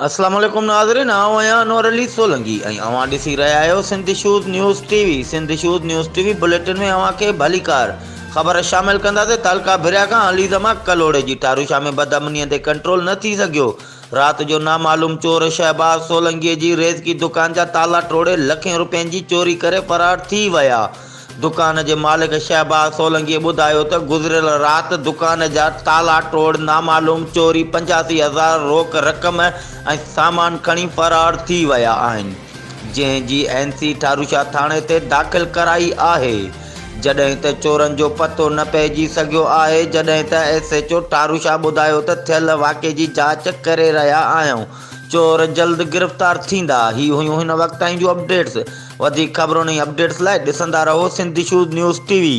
اسلام عليڪم ناظرين آئون آهيان انور علي سولنگي ۽ اوهان ڏسي رهيا آهيو Sindh issues news T V Sindh issues news T V bulletin ۾ اوهان کي ڀليڪار خبر شامل ڪنداسين تعلقه ڀريا کان علي زمان ڪلهوڙي جي ٺاروشاه ۾ بدامني تي ڪنٽرول نه ٿي سگهيو رات جو نامعلوم چور شهباز سولنگي جي ريزڪي دڪان جا تالا ٽوڙي لکين روپين جي چوري ڪري فرار ٿي ويا دڪان جي مالڪ شهباز سولنگيء ٻڌايو ته گذريل رات دڪان جا تالا ٽوڙ نامعلوم چوري 85 هزار روڪ رقم ۽ سامان کڻي فرار ٿي ويا آهن، جنهن جي اين سي ٺاروشاه ٿاڻي تي داخل ڪرائي آهي، جڏهن ته چورن جو پتو نه پئجي سگهيو آهي، جڏهن ته ايس ايڇ او ٺاروشاه ٻڌايو ته ٿيل واقعي جي جاچ ڪري رهيا آهيون، چور جلد گرفتار ٿيندا. هي هيون هن وقت تائين جون اپڊيٽس. وڌيڪ خبرن ۽ اپڊيٽس لاء ڏسندا رهو Sindh issues news T V.